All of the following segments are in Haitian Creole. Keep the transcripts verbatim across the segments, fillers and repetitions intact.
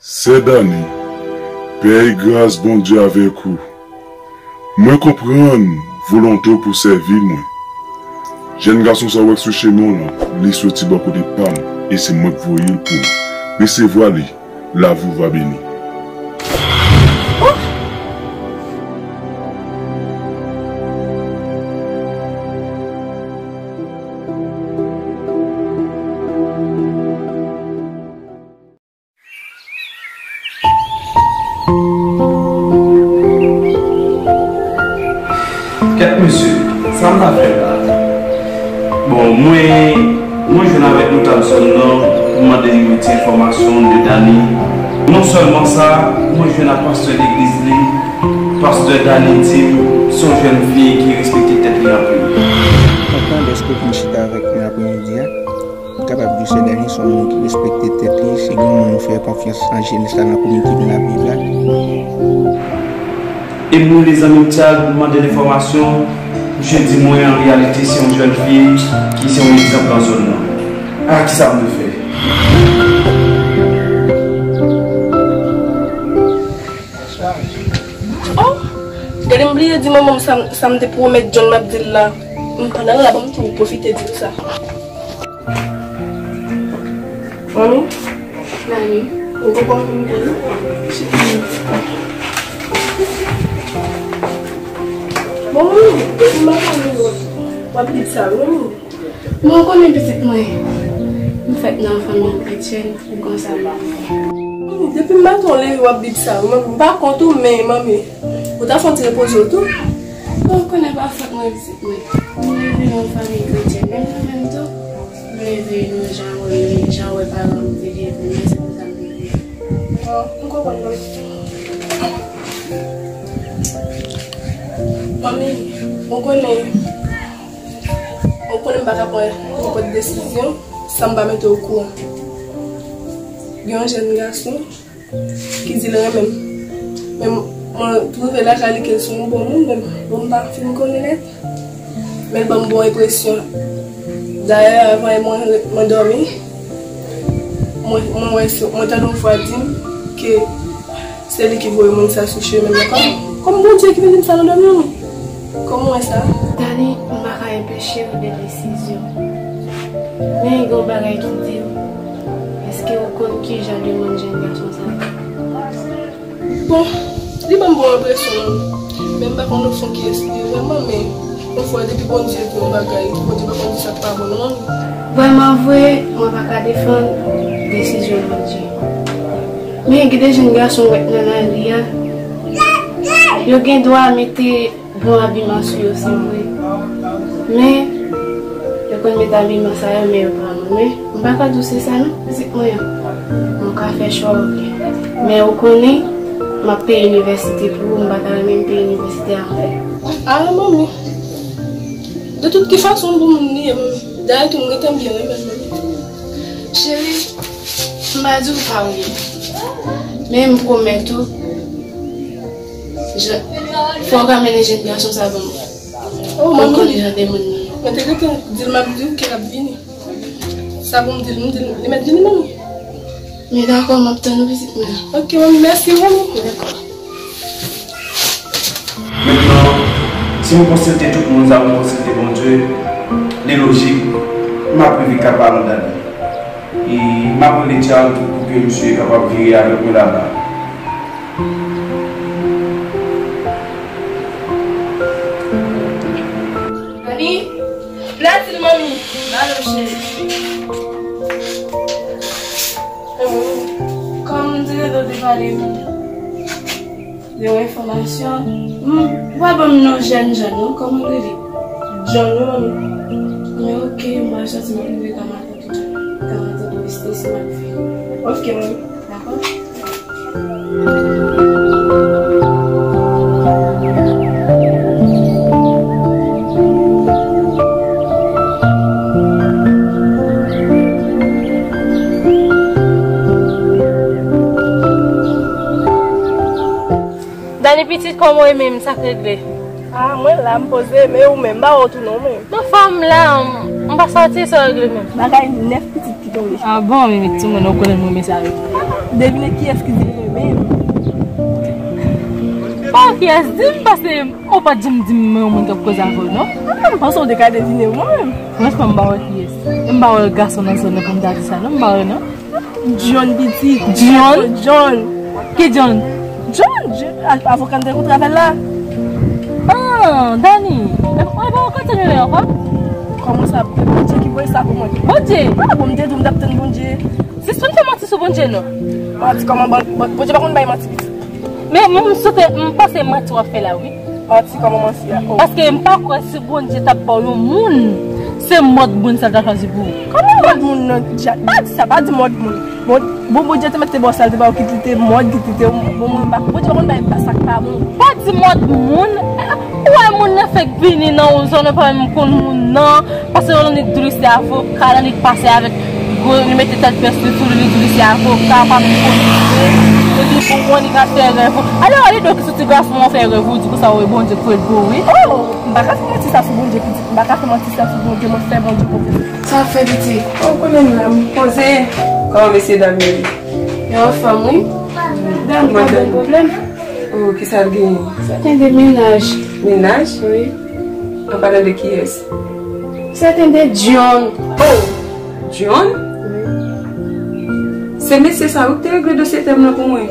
Sè Dani, pè e gras Bondye avèk ou. Mwen konprann volonte w pou sèvi mwen. Jèn gason sa w wè k sou chemen w lan, li soti bò kote pa m, e se mwen k voye l pou ou. Resevwa li, la vie ou va béni. Kèt mesye, sa m ta fè la? Bon, mwen, mwen jwenn avèk notab zòn nan pou mande li yon ti enfòmasyon de Dani. Non sèlman sa, mwen jwenn ak pastè legliz li, pastè Dani di m se yon jèn fi ki respekte tèt li anpil. Kontan dèske w vin chita avèk mwen apremidi a. M kapab di w sè Dani se yon moun ki respekte tèt li, se gen yon moun ou fè konfyans nan jenès la, nan kominote nou ap viv la. E m rele zanmi m Tchad, m mande l enfòmasyon, misye di mwen an reyalite se yon jèn fi ki se yon egzanp nan zòn nan. A, kisa m dwe fè? Oh! Gade m bliye di manman m sa m te pwomèt John m ap di l la. M pandan l la, ban m tou pwofite di l sa. Manmi? Dani, ou poko fin konnen? Bon, manmi, depi maten w ap di sa, manmi. Bon, ou konnen pitit mwen, m fèt nan yon fanmi kretyèn, e konsa m ye. Manmi, depi maten w leve w ap di sa, manmi, m pa kont ou, men, manmi, ou ta fon ti repoze w tou. Bon, ou konnen pa fòt mwen, pitit mwen. M leve nan yon fanmi kretyèn, menm nou menm tou. M leve nou jan w wè, jan w wè paran m te leve, men se konsa m te leve. Bon, m konprann, manmi. Manmi, ou konnen, ou konnen m pa ka pran nenpòt desizyon san m pa mete w okouran. Gen yon jèn gason ki di l renmen m. Men mwen twouve lakay li ke l se yon bon moun, men bon, m pa fin konnen nèt. Men l ban m bon enpresyon. Dayè, avan mwen, mwen dòmi, mwen, mwen wè, mwen tande yon vwa di m ke se li ki voye moun sa sou chemen m nan. Kòm, kòm Bondye ki vin di m sa nan dòmi m. Kòman w wè sa? Dani, m pa ka enpeche w de desizyon. Men gen yon bagay ki di w, èske w konn ki jan de moun jèn gason sa ye? Bon, li ban m bon enpresyon, men m pa konn ofon kiyès li ye vrèman, men yon fwa depi Bondye di yon bagay, Bondye pa konn di sa k pa bon non. Vrèman vre, mwen pa ka defann desizyon Bondye. Men gen de jèn gason w wè k nan lari a, yo gen dwa mete bon abiman sou yo, se vre. Men, yo konn met abiman sa yo, men yo pa renmen. M pa ka di w se sa non, pitit mwen an. Men w ka fè chwa w vle. Men ou konnen, m ap peye inivèsite pou ou, m pa ta renmen m peye inivèsite a anpil. A, manmi. De tout ki fason, bon moun li ye, manmi. Dayè tou, m gentan byen renmen l, manmi. Cheri, m pa di w pa renmen. Men m pwomèt ou, fò w ka mennen jèn gason sa ban mwen. Oh, manmi. Ou konn jan de moun li ye. Mwen te gentan di l m ap di w ke l ap vini. Sa pou m di l, m di l, li mèt vini, manmi. Men dakò, m ap tann ou, pitit mwen. Ok, manmi, mèsi, manmi. Dakò. Mentnan, si m konsilte tout moun sa, m konsilte Bondye, li lojik, m ap rive ka paran Dani. E m ap rele Charles tou pou ke misye kapab vire avèk mwen laba. Dani, plati l, manmi. Ba l, cheri. Kòm m te gentan te pale de yon enfòmasyon, m, ou pa ban m non jèn John non, kòman l rele? John, wi, manmi. Men ok, m pral sòti, m ap rive ka maten toutan. Ka maten pou vizite si m ap vini. Ok, manmi. Dakò? Dani pitit, kòman w ye menm? Sa k regle? A, mwen la, m poze, men ou menm, m pa wè w tounen w menm. M anfòm la, m, m pa sòti, sa w regle menm? Bagay nèf pitit. Ah bon, Mimi, tout moun ou konnen mwen, men sa yo. Devine kiyès ki di l renmen m. Oh, kiyès di m, paske ou pa janm di m, men yon moun k ap koze avè w, non? Ah, m panse w te ka devine mwen menm. Franchman, m pa wè kiyès. M pa wè gason nan zòn nan pou m ta di sa, non, m pa wè, non. John pitit. John? John. Ki John? John, John, a- avoka m te kontre avè l la. Ah, Dani. E pa ou kote nou ye ankò? Kòman sa? Bondye ki voye sa pou mwen. Bondye? Ah, bon, m te di w m t ap tann Bondye. Sispann fè manti sou Bondye, non. Manti kòman? Bon, bon, Bondye pa konn bay manti pitit. Men mwen, m swete, m panse manti w ap fè la, wi. Manti kòman manti a? Oh. Paske m pa kwè si Bondye t ap ba w yon moun, se mòd moun sa l ta chwazi pou ou. Kòman mòd moun nan? Dja, pa di sa, pa di mòd moun. Bon, bon, Bondye te mèt te ba w sa l te ba w, kit li te mòd, kit li te bon, mwen, m pa, Bondye pa konn bay sa k pa bon. Pa di mòd moun. Ou wè moun nan fèk vini nan yon zòn, ou pa menm konn moun nan. Paske yon nèg di li se avoka, yon nèg pase avèk gwo, li mete tèt vès li sou li, li di li se avoka, pa menm konn li vre. Epi pou yon nèg ap fè rèv. Alò, li do ki sou ti gason an fè rèv, ou di konsa, wi, Bondye k fè l pou ou, wi. Oh, m pa ka fè manti sa sou Bondye, pitit. M pa ka fè manti sa sou Bondye, mwen fè Bondye konfyans. Sa ap fè, pitit? Ou konnen m la, m poze. Kòman mesye dam yo ye? Yo anfòm, wi. Dam, pa gen pwoblèm. Oh, kisa l genyen? Sèten de mennaj. Mennaj? Wi. An palan de kiyès? Sèten de John. Oh! John? Wi. Se mesye sa wi ki te regle dosye tè m nan pou mwen.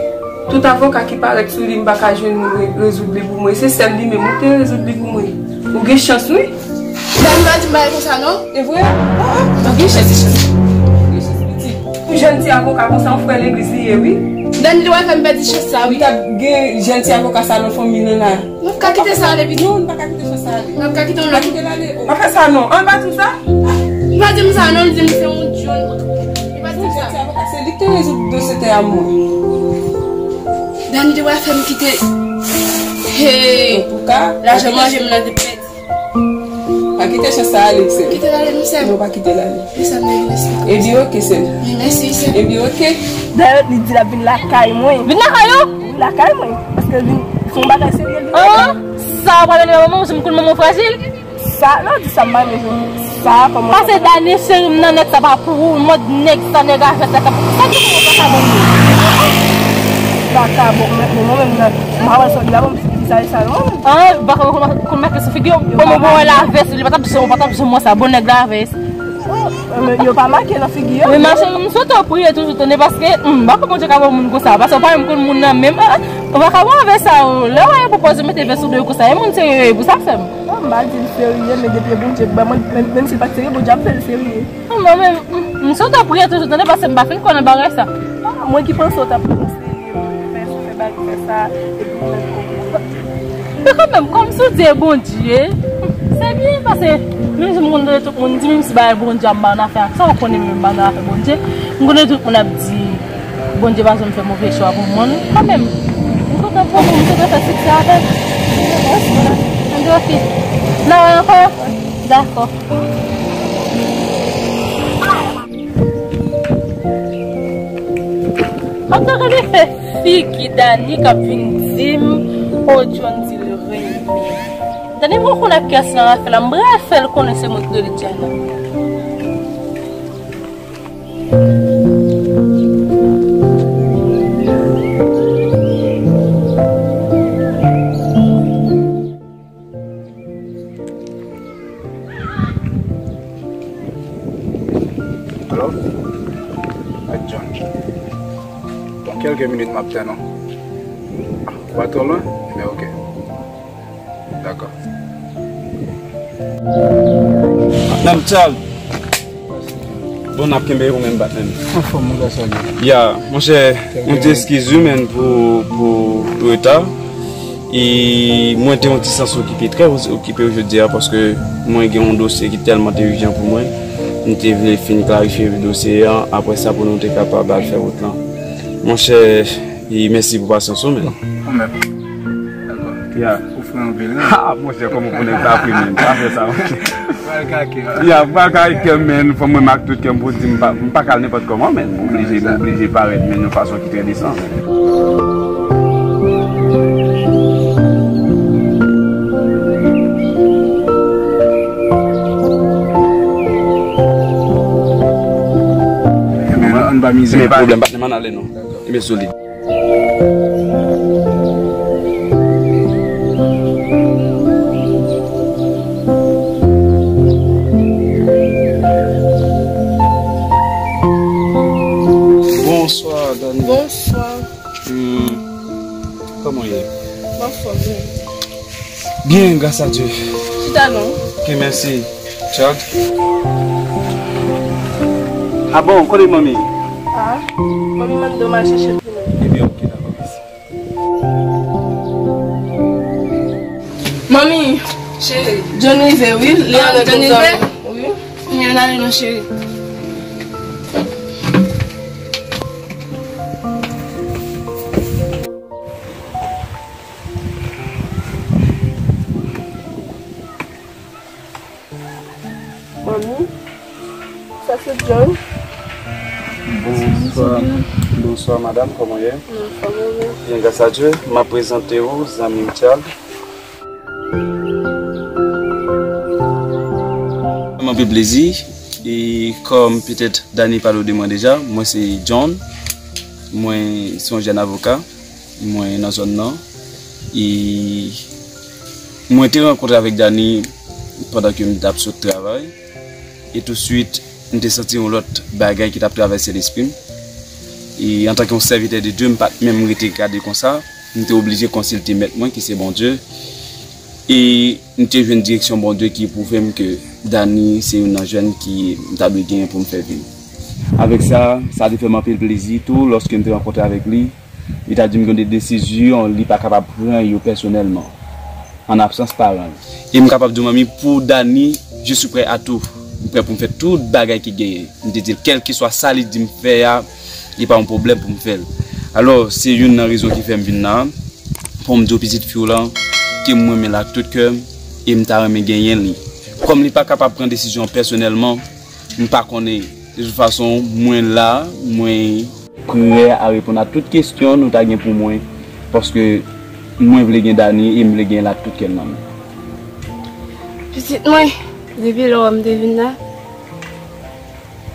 Tout avoka ki parèt sou li, m pa ka jwenn moun re- rezoud li pou mwen. Se sèl li menm wi ki te rezoud li pou mwen. Ou gen chans wi. Dani pa di m bagay konsa non. E vre? Ah, ah, ou gen chans, chans. Ou gen chans pitit. Pou jèn ti avoka konsa, yon frè legliz li ye wi. Dani, li wè fè m pèdi chans sa wi. Ou t ap gen jèn ti avoka sa nan fanmi nan la. Nou ka kite sa ale pitit. Non, nou pa ka kite chans sa ale. Nou ka kite l. Pa kite l ale. Oh. Pa fè sa non. An pa di m sa. Li pa di m sa non, li di m se yon John. Li pa di m sa. Jèn ti avoka, se li ki te rezoud dosye tè a mwen. Dani te pral fè m kite. Hey. Antouka, lajan manje m nan te pèdi. Pa kite chans sa ale, sè. Kite l ale, non, sè. Non, pa kite l ale. Ebyen, oke, sè. Mèsi, sè. Ebyen, oke. Dayè, li di l ap vin lakay mwen. Vin lakay ou? Wi, lakay mwen. Paske vin, se yon bagay serye, li. Ah, sa w pral rele manman w, se m konn manman w frajil. Sa, lè w di sa, m pa renmen jan sa kòman. Pase Dani, cheri m nan, nèg sa pa pou ou, mòd nèg sa, nèg a fè sa, sa, sa ki pou ou, sa bon. Vakabon, men, men mwen menm nan, m pa wè sa, la, bon, m di sa, e sa, non. Ah, vakabon, konn ma- konn make sou figi w. Bon, mwen, bon, wè lavès, li pa t ap janm, ou pa t ap janm wè sa, bon, nèg lavès. Oh, men yo pa make nan figi yo. Men ma cheri, m swete w priye toujou, tande, paske, hmm, m pa kwè Bondye ka ba w moun konsa, paske w pa menm konn moun nan menm, ah, ah, ou pa ka bon avè sa, oh. Lè w wè yo pwopoze mete vès sou do yo konsa, e moun serye yo ye pou sa fè m. Non, m pa di l serye, men depi e Bondye k ban mwen, menm, menm si l pa t serye, Bondye ap fè l serye. Non, men, m, m swete w priye toujou, tande, paske m pa fin kwè nan bagay sa. Ah, mwen ki panse w t ap pran serye, mwen fè, fè bagay, fè sa, epi mwen. Men kanmenm, kòm si w di e Bondye, se byen, paske menm si m konn tande tout moun di, menm si bagay Bondye ap ba n afè ak sa, ou konnen menm ba n afè Bondye, m konnen tout moun ap di, Bondye pa janm fè move chwa pou moun. Kanmenm, m kontan pou ou, m te prefè siksè avèk. Ann di oke. N a wè ankò? Dakò. Antanke li fè figi Dani k ap vin di m, o John di l renmen. Dani, mwen konn ak kès nan afè la, m pral fè l konnen se mwen ki rele Diana. Alo? Mèt John. Bon, kèlke minit m ap tann ou. Ou pa twò lwen? Ebyen, oke. Dakò. Nan Charles. Bon, n ap kenbe ou menm bat menm. Anfòm, mon gars, salut. Ya, monchè, mwen te eskize wi, men, pou, pou reta. E mwen te yon ti sans okipe, trè okipe jodi a, paske mwen gen yon dosye ki tèlman te ijan pou mwen. M te vle fin klarifye dosye a, apre sa pou nou te kapab al fè wout lan. Monchè, e mèsi pou pasyans ou, men. Ou menm. Dakò. Ya. Ou fre anpil, wi. Ha, monchè, kòman pou nèg la fre, men? Pa fè sa, monchè. Pral ka kè. Ya, pral ka kè, men, fò mwen ak tout kè m pou di m pa, m pa ka al nenpòt kòman, men. M oblije, m oblije parèt, men, yon fason ki trè desan, men. Amize. Men pa pwoblèm, patnè m, ann ale non. Ebyen solid. Bonswa, Dani. Bonswa. Hmm. Kòman w ye? M anfòm, wi. Byen, gras a Dye. Chita non. Ok, mèsi. Child. Ah bon, kote manmi? Ah, manmi mande w m al chèche l pou nou. Ebyen, ok, dakò, mèsi. Manmi, cheri, John rive, wi. Li ale John rive? Wi. Ebyen, ann ale non, cheri. Manmi, sa se John. Bonswa. Bonswa, madanm, kòman w ye? M anfòm, ou menm? Byen, gras a Dye. M ap prezante w zanmi m, Charles. M anpil plezi. E kòm petèt Dani pale w de mwen deja, mwen se John. Mwen se yon jèn avoka. Mwen nan zòn nan. E mwen te rankontre avèk Dani pandan ke m t ap sot travay. E touswit, m te santi yon lòt bagay ki t ap travèse lespri m. E antanke yon sèvitè de Dye, m pa t menm rete gade konsa. M te oblije konsilte Mèt mwen, ki se Bondye. E m te jwenn direksyon Bondye ki pwouve m ke Dani se youn nan jèn ki m ta dwe genyen pou m fè vi m. Avèk sa, sa te fè m anpil plezi tou lòske m te rankontre avèk li. Li ta di m gen de desizyon li pa kapab pran yo pèsonèlman, an absans paran l. E m kapab di w, manmi, pou Dani, je suis prêt à tout. M prè pou m fè tout bagay ki genyen. M te di l, kèlkeswa sa li di m fè a, li pa yon pwoblèm pou m fè l. Alò, se youn nan rezon ki fè m vin la, pou m di w pitit fi w lan, ke m renmen l ak tout kè m, e m ta renmen genyen li. Kòm li pa kapab pran desizyon pèsonèlman, m pa konnen. De tout fason, mwen la, mwen prè a reponn a tout kesyon nou ta gen pou mwen, paske mwen vle gen Dani e m vle gen l ak tout kè m nan men. Pitit mwen, depi lè w wè m te vin la,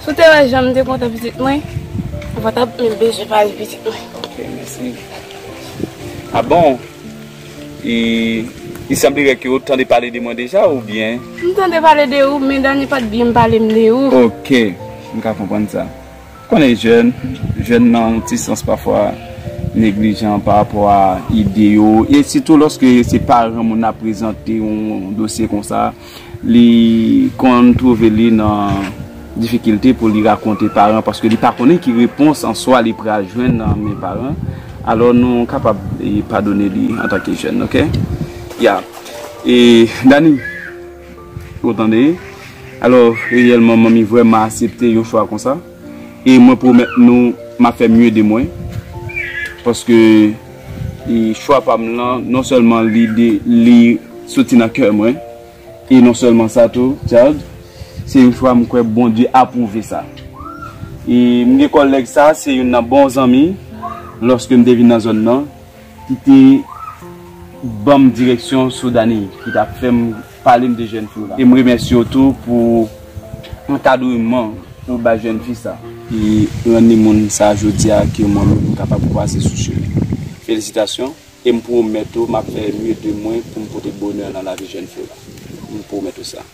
si w te wè jan m te kontan pitit mwen, ou pa t ap menm bezwen pale pitit mwen. Ok, mèsi. Ah bon? E, il semblerait que ou tande pale de mwen deja, oubyen? M tande pale de ou, men Dani pa t byen pale m de ou. Ok, m ka konprann sa. Konnen jèn, jèn nan yon ti sans pafwa neglijan pa rapò a ide yo. E sitou lòske se paran moun nan prezante yon dosye konsa, li konn twouve li nan difikilte pou li rakonte paran, paske li pa konnen ki repons an swa li pral jwenn nan men paran. Alò, nou kapab, e, padone li antanke jèn, ok? Ya. E, Dani, ou tande? Alò, reyèlman, manmi vrèman aksepte yon chwa konsa. E mwen pwomèt nou, m ap fè mye de mwen. Paske, e, chwa pa m lan, non sèlman li de, li soti nan kè mwen, e non sèlman sa tou, Child, se yon chwa m kwè Bondye apwouve sa. E m gen kòlèg sa, se youn nan bon zanmi, lòske m te vin nan zòn nan, ki te ban m direksyon sou Dani, ki t ap fè m pale m de jèn fi w la. E m remèsye w tou pou ankadreman ou bay jèn fi sa. Ki rann li moun sa jodi a ke mwen menm m kapab kwaze sou chemen. Felisitasyon. E m pwomèt ou, m ap fè mye de mwen pou m pote bonè nan lavi jèn fi w la. M pwomèt ou sa.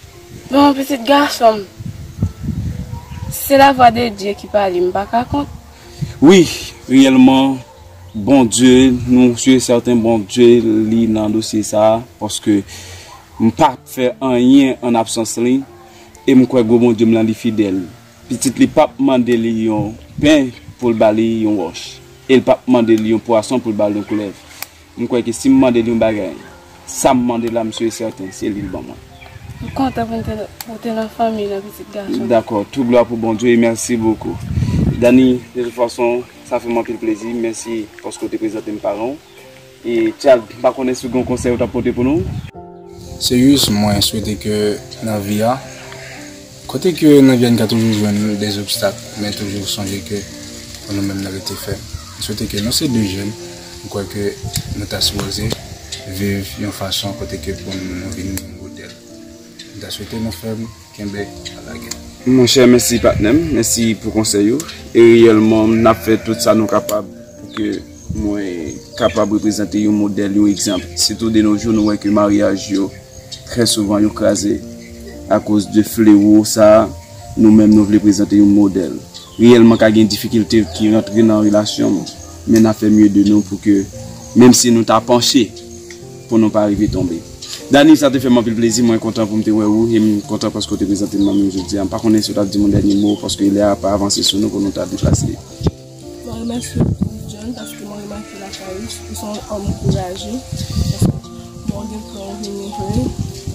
Bon, pitit gason m, se lavwa de Dye ki pale, m pa ka kont. Wi, reyèlman, Bondye, nou si e sèten Bondye li nan dosye sa a, paske m pa fè anyen an absans li, e m kwè gwo Bondye m lan li fidèl. Pitit li p ap mande li yon pen pou l ba li yon wòch, e l p ap mande li yon pwason pou l ba l yon koulèv. M kwè ke si m mande li yon bagay, sa m mande la, m si e sèten, se li l ban mwen. M kontan pou n te, pou w te nan fanmi nan, pitit gason. Dakò, tout glwa pou Bondye e mèsi bokou. Dani, de tout fason, sa fè m anpil plezi. Mèsi paske w te prezante m paran w. E Child, m pa konnen si w gen yon konsèy ou t ap pote pou nou. Se jis mwen swete ke nan vi a, kote ke nan vi a n ka toujou jwenn de zobstak, men toujou sonje ke pou nou menm nou rete fèm. M swete ke nou se de jèn, m kwè ke nou ta sipoze viv yon fason kote ke pou nou vin yon modèl. M ta swete nou fèm, kenbe, pa lage. Monchè, mèsi patnè m, mèsi pou konsèy ou. E reyèlman, n ap fè tout sa nou kapab pou ke mwen kapab reprezante yon modèl, yon egzanp. Sitou de nos jours, nou wè ke maryaj yo, trè souvan, yo kraze akoz de flewo sa a. Nou menm, nou vle prezante yon modèl. Reyèlman, ka gen difikilte ki rantre nan relasyon nou, men n ap fè mye de nou pou ke, menm si nou ta panche, pou nou pa rive tonbe. Dani, sa te fè m anpil plezi, mwen kontan pou m te wè ou, e m kontan paske w te prezante m manmi m jodi a. M pa konnen si w t ap di m yon dènye mo, paske lè a pa avanse sou nou pou nou ta deplase. Mwen remèsye w tou, John, paske mwen remake lakay ou, ou se yon òm kouraje, paske mwen gen tan ou vini vre,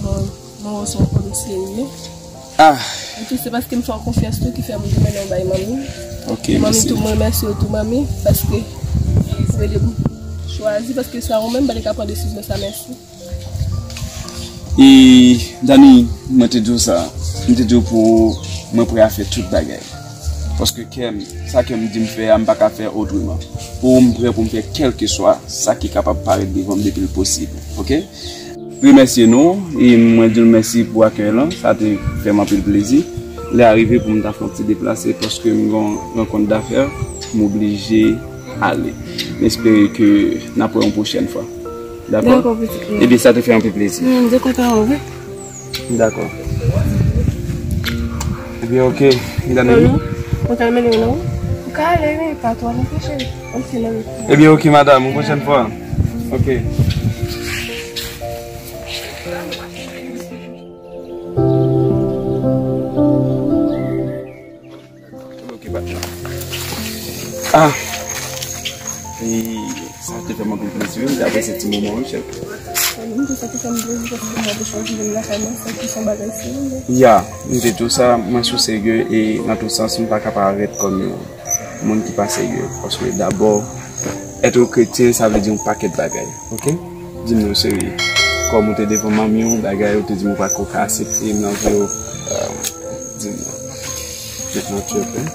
mwen, mwen wè w se yon òm serye. Ah, E tou, se paske m fè w konfyans tou ki fè m te mennen w bay manmi. Ok, manmi mèsi. Tou, mwen remèsye w tou, manmi, paske ou ede m chwazi, paske sa ou menm pa te ka pran desizyon sa, mèsi. E, Dani, mwen te di w sa. Mwen te di w pou mwen prè a fè tout bagay. Paske kè m, sa kè m di m fè a, m pa ka fè otreman. Pou ou, m prè pou m fè kèlkeswa sa ki kapab parèt devan m depi l posib. Ok? Remèsye nou, e mwen di nou mèsi pou akèy lan, sa te fè m anpil plezi. Lè a rive pou m ta fè yon ti deplase, paske m gen yon rankont dafè, m oblije ale. M espere ke n ap wè yon pwochèn fwa. Dakò? Dakò, pitit mwen. Ebyen, sa te fè anpil plezi. M te kontan wè w, wi. Dakò. Ebyen, ok, medam. Mwen ka mennen w, non? Ou ka ale, wi, pa twò lontan, cheri. Ok, mami. Ebyen, ok, madam, yon pwochèn fwa. Ok. Ok, patnè. Ah. E sa te fè m anpil plezi, wi, m te apresye ti moman, wi, chèf. Mwen menm tou, sa te fè m plezi paske mwen te chwazi vin lakay mwen, sa ki son bagay serye. Ya, m te di w sa, mwen sou serye e nan tout sans, m pa ka parèt kòm yon moun ki pa serye. Paske dabò, èt kretyen, sa vle di yon pakèt bagay, ok? Di m non, cheri, kòm ou te devan manmi w, bagay ou te di m ou pa ko ka aksepte, m nan vle w, euh, di m non. Jet nan tchèp, hein?